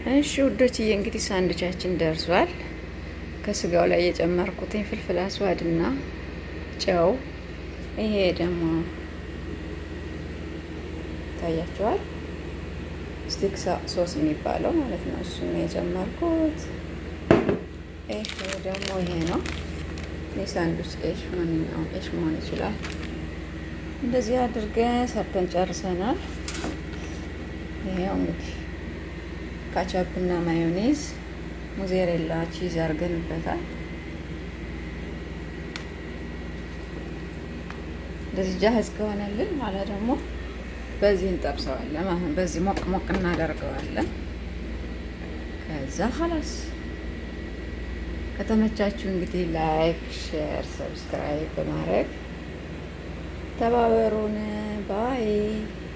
እሺ ውዶችዬ፣ እንግዲህ ሳንዱቻችን ደርሷል። ከስጋው ላይ የጨመርኩትኝ فلفل أسود ና ጨው፣ ይሄ ደግሞ ይታያችኋል፣ stick sauce የሚባለው ማለት ነው። እሱን ነው የጨመርኩት። ይሄ ደግሞ ይሄ ነው የሳንዱች عيش፣ ማንኛውም عيش መሆን ይችላል። እንደዚህ አድርገን ሰርተን ጨርሰናል። ይሄው እንግዲህ ካቻፕ እና mayonnaise፣ mozzarella cheese አድርገንበታል። እንደዚህ جاهز ከሆነልን በኋላ ደግሞ በዚህ እንጠብሰዋለን ማለት ነው። በዚህ ሞቅ ሞቅ እናደርገዋለን። ከዛ خلاص። ከተመቻችሁ እንግዲህ like፣ share፣ subscribe በማድረግ ተባበሩን። Bye.